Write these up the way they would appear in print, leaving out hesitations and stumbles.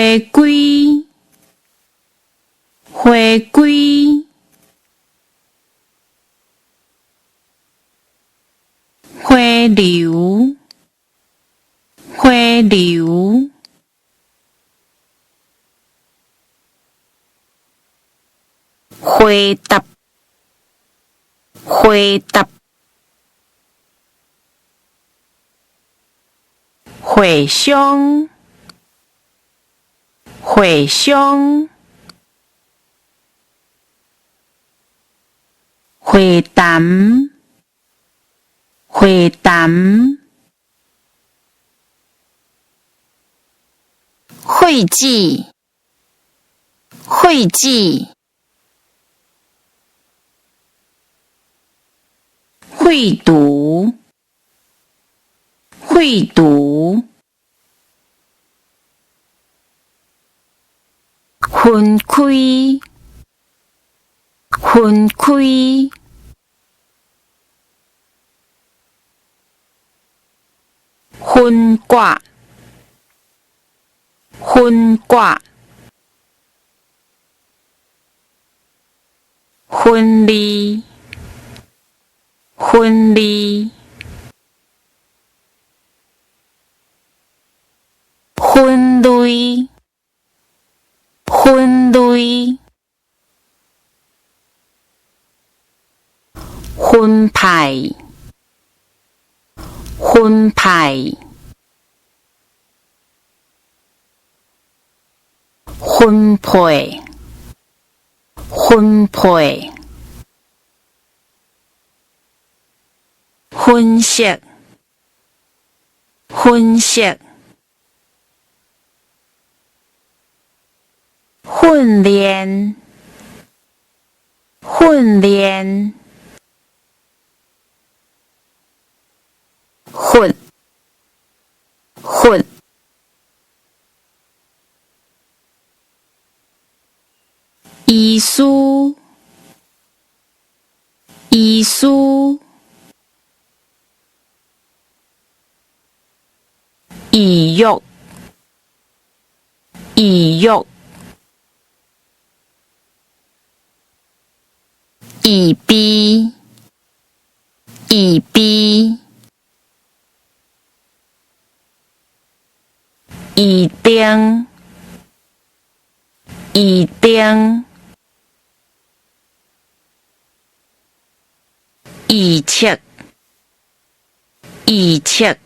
回歸，回歸，回流，回流，回答，回答，回鄉，回鄉，回談，回談，廢紙，廢紙，廢除，廢除，分開，分開，分割，分割，分離，分離，分類，分類，分派，分派，分配，分配，分析，分析，訓練，訓練，佛，佛，醫師，醫師，預約，預約，預備，預備，預定，預定，預測，預測，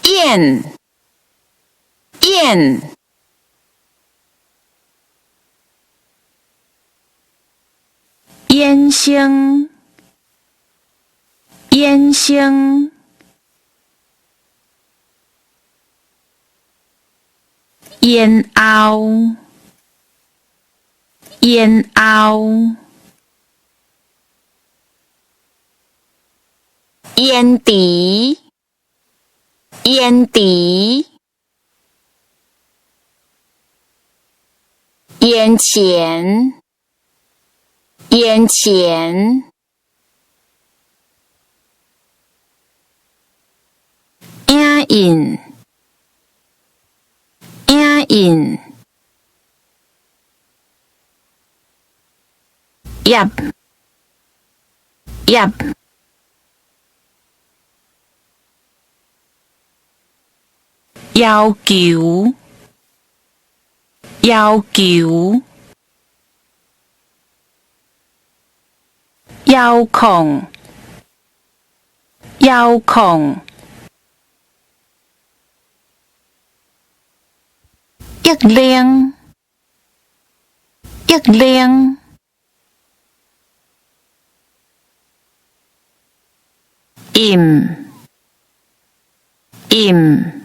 演，演，衍生，衍生，延後，延後，延遲，延遲，眼前，眼前，影印，影印，葉，葉，要求，要求，遙控，遙控，一零，一零，陰，陰。